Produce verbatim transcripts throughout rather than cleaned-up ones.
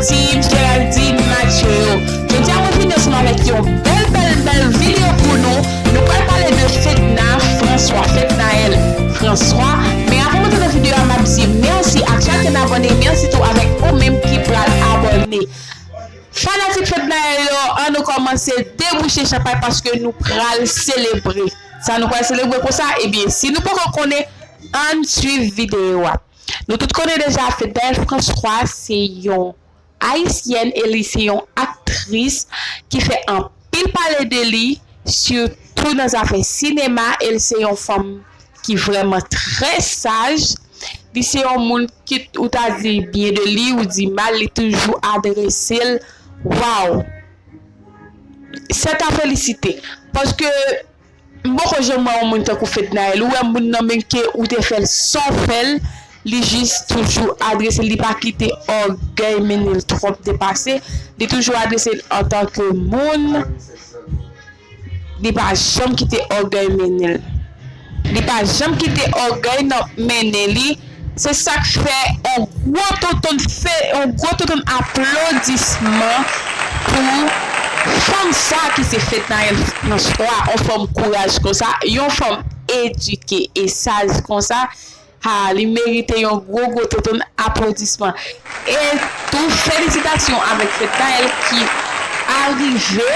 Team Géraldine Mathieu yo. Jodi a mwen vini ansanm avèk yon bèl, bèl, bèl videyo pou nou. Nou pral pale de Fedna François, Fednaelle François. Men avan mwen tande videyo a, m ap di mèsi ak chak yon abòne, mèsi tou avèk ou menm ki pral abòne. Fanatik Fednaelle yo, ann nou kòmanse debouche chanpay paske nou pral selebre. Sa nou pral selebre konsa, ebyen, si nou poko konnen, ann swiv videyo a. Nou tout konnen deja Fednaelle François se yon ayisyèn e li se yon aktris ki fè anpil pale de li, sitou nan zafè sinema, e l se yon fanm ki vrèman trè saj. Li se yon moun ki ou ta di byen de li, ou di mal, li toujou adrese l. Waw! C'est à féliciter. Paske m poko janm wè yon moun tankou Fednaelle. Ou wè moun nan menm ke ou te fè l sa w fè l, li jis toujou adrese l, li pa kite ògèy mennen l twòp depase, li toujou adrese l antanke moun, li pa janm kite ògèy mennen l. Li pa janm kite ògèy nan mennen li. Se sa k fè on gwo tonton fè, on gwo tonton aplodisman pou fanm sa ki se Fednaelle François, on fanm kouraj konsa, yon fanm edike e saj konsa. Ha, li merite yon gwo gwo tonton aplodisman. E tou felisitasyon avèk Fednaelle ki arive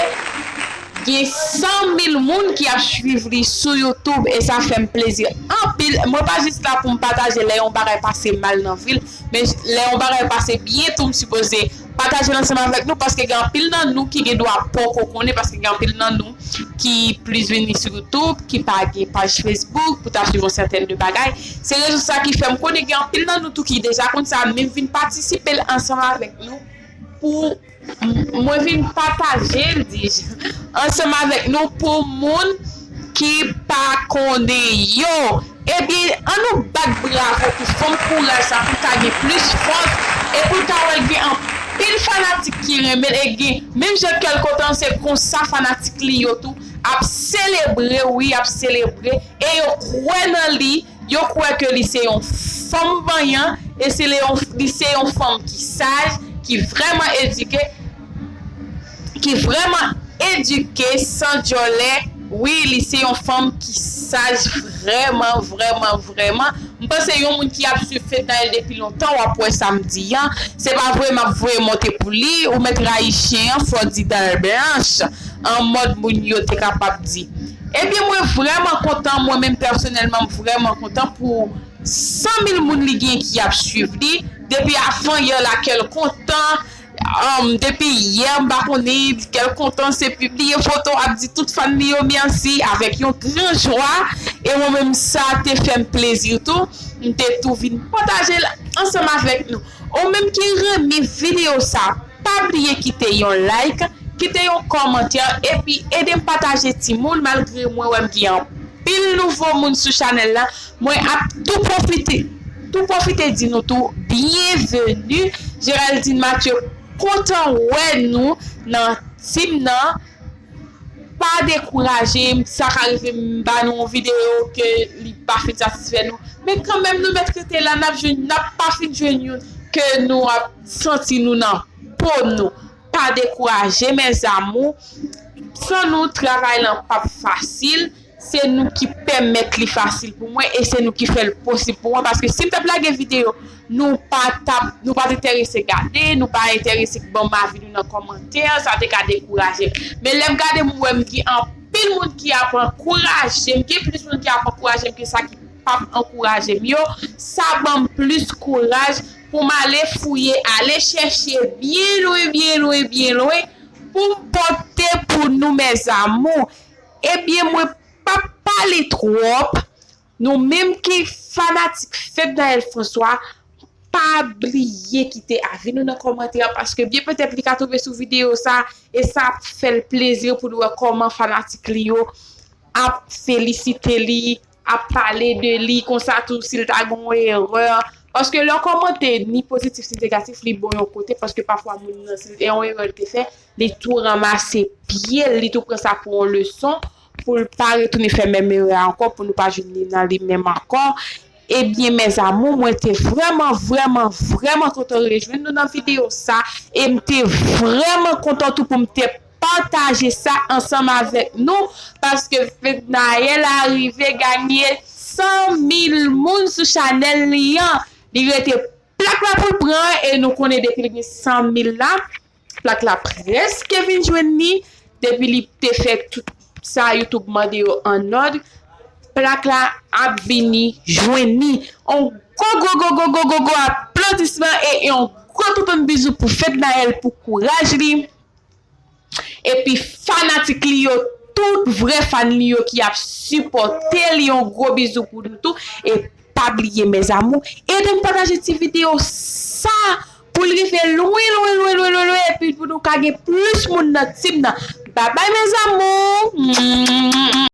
gen san mil moun ki ap swiv li sou YouTube e sa fè m plezi anpil. Mwen pa jis la pou m pataje lè yon bagay pase mal nan vi l, men lè yon bagay pase byen tou, m sipoze pataje l ansanm avèk nou paske gen anpil nan nou ki gen dwa poko konnen, paske gen anpil nan nou ki plis vini sou YouTube, ki pa gen paj Facebook pou ta swiv yon sètèn de bagay. Se rezon sa ki fè m konnen gen anpil nan nou tou ki deja konn sa, men m vin patisipe l ansanm avèk nou pou M- mwen vin pataje l, di j, ansanm avèk nou pou moun ki pa konnen yo. Ebyen, ann nou bat bravo pou fanm kouraj sa, pou l ka gen plis fòs, e pou l ka wè l gen anpil fanatik ki renmen l, e gen, menm jan kè l kontan, se konsa fanatik li yo tou ap selebre, wi, ap selebre, e yo kwè nan li, yo kwè ke li se yon fanm vanyan, e se li yon, li se yon fanm ki saj, ki vrèman edike, ki vrèman edike, san djòlè. Wi, li se yon fanm ki saj vrèman, vrèman, vrèman. M panse yon moun ki ap swiv Fednaelle depi lontan, w ap wè sa m di an. Se pa vre m ap voye monte pou li, ou mèt rayi chen an, Florida Blanche, an mòd moun yo te kapab di. Ebyen, mwen vrèman kontan, mwen menm pèsonèlman, m vrèman kontan pou san mil moun li gen ki ap swiv li. Depi avan yè la, kè l kontan, um, depi yè, m pa konnen, kè l kontan, se pibliye foto, ap di tout fan li yo mèsi avèk yon gran jwa. E mwen menm, sa te fè m plezi tou. M te tou vin pataje l ansanm avèk nou. Ou menm ki renmen videyo sa, pa bliye kite yon like, kite yon kòmantè, epi ede m pataje timoun, malgre mwen wè m gen anpil nouvo moun sou chanèl la. Mwen ap tou pwofite, tou pwofite di nou tou, byenveni. Géraldine Mathieu kontan wè nou nan team nan. Pa dekouraje, sa ka rive m ba nou yon videyo ke li pa fin satisfè nou. Men kanmenm, nou mèt rete la, n ap jwenn, n ap pa fin jwenn youn ke nou ap santi nou nan po nou. Pa dekouraje, mes amours. San nou, travay lan p ap fasil. Se nou ki pèmèt li fasil pou mwen e se nou ki fè l posib pou mwen. Paske si m t ap lage videyo, nou pa t ap, nou pa t enterese gade, nou pa enterese ban m avi nou nan kòmantè, sa te ka dekouraje m. Men lè m gade, m wè m gen anpil moun ki ap ankouraje m, gen plis moun ki ap ankouraje m ke sa ki p ap ankouraje m yo. Sa ban m plis kouraj pou m ale fouye, ale chèche byen lwen, byen lwen, byen lwen, pou m pote pou nou, mes amours. Ebyen, mwen p ap pale twòp. Nou menm ki fanatik Fednaelle François, pa bliye kite avi nou nan kòmantè a, paske byen petèt li ka tonbe sou videyo sa, e sa ap fè l plezi pou l wè kòman fanatik li yo ap felisite li, ap pale de li konsa tou, si l ta gen yon erè. Paske lè w kòmante, ni pozitif ni negatif, li bon yon kote, paske pafwa moun nan, si l gen yon erè l te fè, li tou ranmase pye l, li tou pran sa pou yon leson, pou l pa retounen fè menm erè a ankò, pou nou pa jwenn li nan li menm ankò. Ebyen, mes amours, mwen te vrèman, vrèman, vrèman kontan rejwenn nou nan videyo sa. E m te vrèman kontan tou pou m te pataje sa ansanm avèk nou. Paske Fednaelle a rive ganye san mil moun sou chanèl li an. Li rete plak la pou l pran e nou konnen depi l gen san mil la, plak la prèske vin jwenn li. Depi li te fè tout sa YouTube mande yo an òd, plak la ap vini jwenn li. On gwo, gwo, gwo, gwo, gwo, gwo, gwo aplodisman e e on gwo toutoun bizou pou Fednaelle pou kouraj li. Epi fanatik li yo, tout vrè fan li yo ki ap sipòte li, on gwo bizou pou nou tou. E pa bliye, mes amours, ede m pataje ti videyo sa pou l rive lwen, lwen, lwen, lwen, lwen, lwen, epi pou nou ka gen plis moun nan team nan. Babay, mes amours.